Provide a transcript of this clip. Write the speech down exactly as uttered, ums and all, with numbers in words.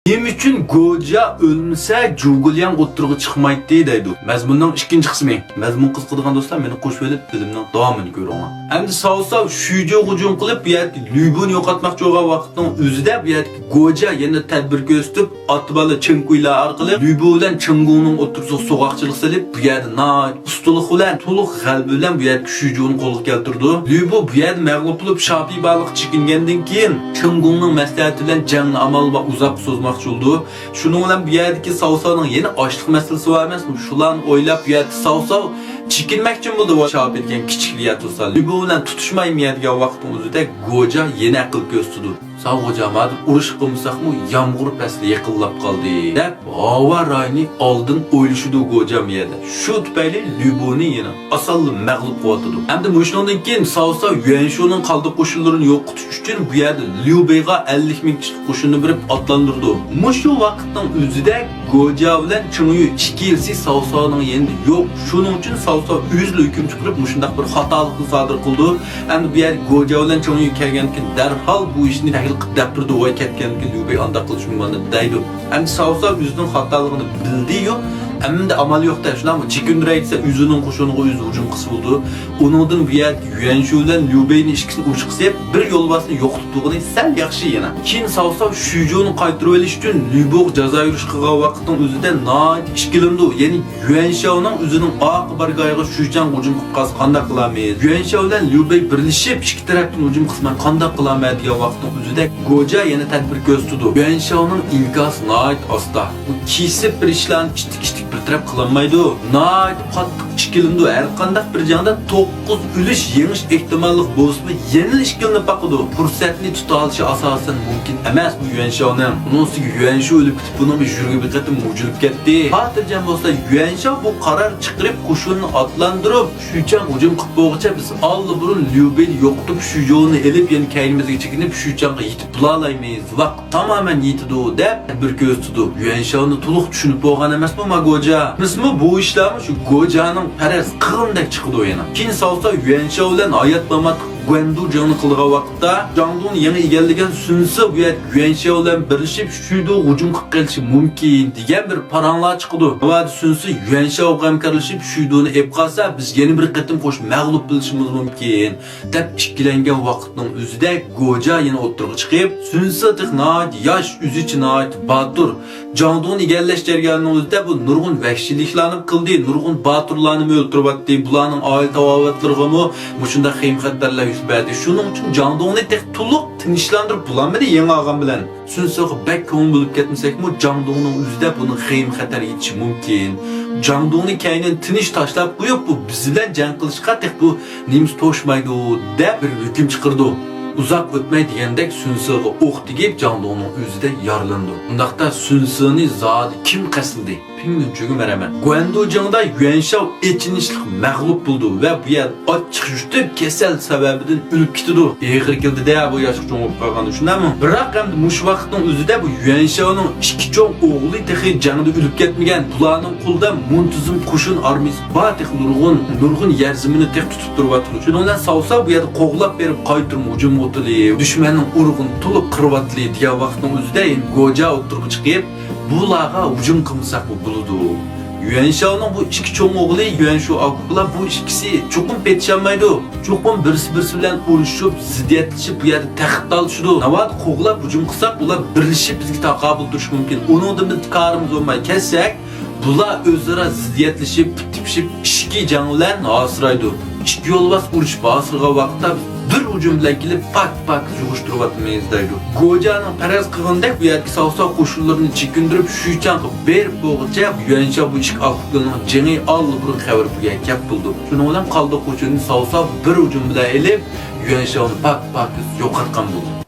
نېمە ئۈچۈن گوجيا ئۆلمىسە، جۇگۇلياڭ ئوتتۇرىغا چىقمايتتى دەيدۇ. مەزمۇننىڭ ئىككىنچى قىسمى. مەزمۇن قىزىقىدىغان دوستلار، مېنى قوشۇۋېلىپ، فىلىمنىڭ داۋامىنى كۆرۈڭلار. ئەمدى ساۋساۋ شۈجۇغا ھۇجۇم قىلىپ، بۇ يەردىكى لۈبۇنى يوقاتماقچى بولغان ۋاقىتنىڭ ئۆزىدە، بۇ يەردىكى گوجيا يەنە تەدبىر كۆرسىتىپ، ئاتا بالا چېڭ كۇيلار ئارقىلىق لۈبۇ بىلەن چېڭ گۇڭنىڭ ئوتتۇرىسىغا سوغۇقچىلىق سېلىپ، بۇ يەردە ناھايىتى ئۇستىلىق بىلەن، تولۇق غەلىبە بىلەن بۇ يەردىكى شۈجۇنى قولغا كەلتۈرىدۇ. لۈبۇ بۇ يەردە مەغلۇپ بولۇپ، شاپىبالىققا چېكىنگەندىن كېيىن، چېڭ گۇڭنىڭ مەسلىھەتى بىلەن جەڭنى ئامال بار ئۇزاققا سوزماقچى بولىدۇ. شۇنىڭ بىلەن بۇ يەردىكى ساۋساۋنىڭ يەنە ئاچلىق مەسىلىسى بار ئەمەسمۇ؟ شۇلارنى ئويلاپ، بۇ يەردىكى ساۋساۋ چېكىنمەكچىمۇ بولىدۇ، ۋاي شاپى دېگەن كىچىك لياتۇسا. لۈبۇ بىلەن تۇتۇشمايمۇ يە دېگەن ۋاقىتنىڭ ئۆزىدە گوجا يەنە ئەقىل كۆرسىتىدۇ. ساۋ غوجام، ھازىر ئۇرۇش قىلمىساقمۇ، يامغۇر پەسلى يېقىنلاپ قالدى، دەپ، ھاۋا رايىنى ئالدىن ئويلىشىدۇ گوجام يەردە. شۇ تۈپەيلى لۈبۇنى يەنە ئاسانلا مەغلۇپ قىلىۋاتىدۇ. ئەمدى مۇشۇنىڭدىن كېيىن ساۋساۋ يۈەنشۇنىڭ قالدى قوشۇنلىرىنى يوقىتىش ئۈچۈن بۇ يەردە ليۇ بېيغا ئەللىك مىڭ كىشىلىك قوشۇننى بېرىپ ئاتلاندۇرىدۇ. مۇشۇ ۋاقىتنىڭ ئۆزىدە گوجيا بىلەن چېڭيۈ ئىككىلىسى ساۋساۋنىڭ يېنىدا يوق. شۇنىڭ ئۈچۈن ساۋساۋ ئۆزىلا ھۆكۈم چىقىرىپ، مۇشۇنداق بىر خاتالىقنى سادىر قىلىدۇ. ئەمدى بۇ يەردە گوجيا بىلەن چېڭيۈ كەلگەندىن كېيىن دەرھال بۇ ئىشنى تەھلىل قىلىپ دەپ بېرىدۇ، ۋاي كەتكەندىن كېيىن ليۇ بەي ئانداق قىلىشى مۇمكىن دەيدۇ. ئەمدى ساۋساۋ ئۆزىنىڭ خاتالىقىنى بىلدى-يۇ، ئەمدى ئامال يوق-دە، شۇنداقمۇ؟ چېكىندۈرەي دېسە، ئۆزىنىڭ قوشۇنىغا ئۆزى ھۇجۇم قىلسا بولىدۇ. ئۇنىڭدىن بۇ يەردىكى يۈەنشۇ بىلەن ليۇ بېينى ئىككىسىنى ئۇرۇشقا سېلىپ، بىر يولۋاسنى يوقىتىپ تۇرغىنى سەل ياخشى يەنە. كېيىن ساۋساۋ شۈجۇنى قايتۇرۇۋېلىش ئۈچۈن ليۇبوغا جازا يۈرۈش قىلغان ۋاقىتنىڭ ئۆزىدە ناھايىتى ئىككىلىنىدۇ. يەنى يۈەنشاۋنىڭ ئۆزىنىڭ ئارقا بارگاھىغا شۈچاڭغا ھۇجۇم قىلىپ قالسا قانداق قىلارمىز؟ يۈەنشاۋ بىلەن ليۇ بېي بىرلىشىپ ئىككى تەرەپتىن ھۇجۇم قىلسا مەن قانداق قىلارمەن دېگەن ۋاقىتنىڭ ئۆزىدە گوجا يەنە تەدبىر كۆرسىتىدۇ. يۈەنشاۋنىڭ ئىنكاسى ناھايىتى ئاستا. ئۇ كېسىپ بىر ئىشلارنى ئىتتىك-ئىتتىك بىر تەرەپ قىلالمايدۇ. ناھايىتى قاتتىق ئىككىلىنىدۇ. ھەر قانداق بىر جەڭدە توققۇز ئۈلۈش يېڭىش ئېھتىماللىق بولسىمۇ، يەنىلا ئىككىلىنىپ باقىدۇ. پۇرسەتنى تۇتالىشى ئاساسەن مۇمكىن ئەمەس بۇ يۈەنشاۋنىڭ. ئۇنىڭ ئۈستىگە يۈەنشاۋ ئۆلۈپ كېتىپ، بۇنىڭ يۈرىكى بىر قېتىم مۇجۇلۇپ كەتتى. خاتىرجەم بولسا، يۈەنشاۋ بۇ قارار چىقىرىپ، قوشۇننى ئاتلاندۇرۇپ، شۈچاڭ ھۇجۇم قىلىپ بولغۇچە بىز ئاللىبۇرۇن ليۇ بېينى يوقىتىپ، شۈجۇنى ئېلىپ، يەنە كەينىمىزگە چېكىنىپ، شۈچاڭغا يېتىپ بولالايمىز. ۋاقىت تامامەن يېتىدۇ، دەپ تەدبىر كۆرسىتىدۇ. يۈەنشاۋنى تولۇق چۈشىنىپ بولغان ئەمەسمۇ ما گوجا؟ ئەمىسىمۇ بۇ ئىشلارمۇ شۇ گوجانىڭ پەرەز قىلغىنىدەك چىقىدۇ يەنە. كېيىن ساۋساۋ يۈەنشاۋ بىلەن ھايات-مامات گۇەندۇ جېڭىنى قىلغان ۋاقىتتا، جاڭدۇڭنى يېڭى ئىگىلىگەن سۈنسى بۇ يەردە يۈەنشاۋ بىلەن بىرلىشىپ شۈدۇغا ھۇجۇم قىلىپ قېلىشى مۇمكىن، دېگەن بىر پاراڭلار چىقىدۇ. ناۋادا سۈنسى يۈەنشاۋغا ھەمكارلىشىپ شۈدۇنى ئېلىپ قالسا، بىز يەنە بىر قېتىم قوشۇپ مەغلۇپ بولۇشىمىز مۇمكىن، دەپ ئىككىلەنگەن ۋاقىتنىڭ ئۆزىدە گوجا يەنە ئوتتۇرىغا چىقىپ، سۈنسى تېخى ناھايىتى ياش، ئۆزىچە ناھايىتى باتۇر. جاڭدۇڭنى ئىگىلەش جەريانىنىڭ ئۆزىدە بۇ نۇرغۇن ۋەھشىيلىكلەرنى قىلدى، نۇرغۇن باتۇرلارنىمۇ ئۆلتۈرۈۋەتتى. بۇلارنىڭ ئائىلە تاۋابىئاتلىرىغىمۇ مۇشۇنداق خېيىم-خەتەرلەر يۈز بەردى. شۇنىڭ ئۈچۈن جاڭدۇڭنى تېخى تولۇق تىنچلاندۇرۇپ بولالمىدى يېڭى ئالغان بىلەن. سۈنسىغا بەك كۆڭۈل بۆلۈپ كەتمىسەكمۇ، جاڭدۇڭنىڭ ئۆزىدە بۇنىڭ خېيىم-خەتەر يېتىشى مۇمكىن. جاڭدۇڭنى كەينىدىن تىنچ تاشلاپ قويۇپ، بۇ بىز بىلەن جەڭ قىلىشقا تېخى بۇ نېمىسى توشمايدۇ، دەپ بىر ھۆكۈم چىقىرىدۇ. ئۇزاق ئۆتمەي دېگەندەك سۈنسىغا ئوق تېگىپ، جاڭدۇڭنىڭ ئۆزىدە يارىلىنىدۇ. ئۇنداقتا سۈنسىنى زادى كىم قەستلىدى؟ پىڭ مىنچۈگە مەرەمەت. گۇەندۇ جېڭىدا يۈەنشاۋ ئېچىنىشلىق مەغلۇپ بولىدۇ ۋە بۇ يەردە ئاچچىق يۇتۇپ، كېسەل سەۋەبىدىن ئۆلۈپ كېتىدۇ. ئېغىر كېلىدۇ-دە بۇ ياشلىق چوڭ بولۇپ قالغاندا، شۇنداقمۇ؟ بىراق ئەمدى مۇشۇ ۋاقىتنىڭ ئۆزىدە بۇ يۈەنشاۋنىڭ ئىككى چوڭ ئوغلى تېخى جەڭدە ئۆلۈپ كەتمىگەن. بۇلارنىڭ قولىدا مۇنتىزىم قوشۇن ئارمىيىسى بار، تېخى نۇرغۇن، نۇرغۇن يەر زېمىننى تېخى تۇتۇپ تۇرۇۋاتىدۇ. شۇنىڭ بىلەن ساۋساۋ بۇ يەردە قوغلاپ بېرىپ قايتۇرما ھۇجۇمغا ئۆتىلى، دۈشمەننىڭ ئۇرۇقىنى تولۇق قىرىۋاتىلى دېگەن ۋاقىتنىڭ ئۆزىدە يەنە گوجا ئوتتۇرىغا چىقىپ، بۇلارغا ھۇجۇم قىلمىساقمۇ بولىدۇ. يۈەنشاۋنىڭ بۇ ئىككى چوڭ ئوغلى يۈەنشۇ ئاكا بۇلار بۇ ئىككىسى چوقۇم پېتىشالمايدۇ. چوقۇم بىرسى بىرسى بىلەن ئۇرۇشۇپ، زىددىيەتلىشىپ، بۇ يەردە تەخت تالىشىدۇ. ناۋادا قوغلاپ ھۇجۇم قىلساق، ئۇلار بىرلىشىپ بىزگە تاقابىل تۇرۇشى مۇمكىن. ئۇنىڭدىن بىز كارىمىز بولماي كەتسەك، بۇلار ئۆزئارا زىددىيەتلىشىپ، پۈتۈپ پىشىپ ئىچكى جەڭ بىلەن ھاسىرايدۇ. ئىككى يولۋاس ئۇرۇشۇپ ھاسىرىغان ۋاقىتتا بىر ھۇجۇم بىلەن كېلىپ پاك-پاكىز يۇغۇشتۇرۇۋاتىمىز دەيدۇ. گوجانىڭ پەرەز قىلغىنىدەك بۇ يەردىكى ساۋساۋ قوشۇنلىرىنى چېكىندۈرۈپ شۈچاڭغا بېرىپ بولغۇچە يۈەنشاۋ بۇ ئىككى ئاكا ئۇكىنىڭ جېڭى ئاللىبۇرۇن خەۋەر بېرىپ كەپ بولىدۇ. شۇنىڭ بىلەن قالدى قوشۇنىنى ساۋساۋ بىر ھۇجۇم بىلەن ئېلىپ يۈەنشاۋنى پاك-پاكىز يوقاتقان بولىدۇ.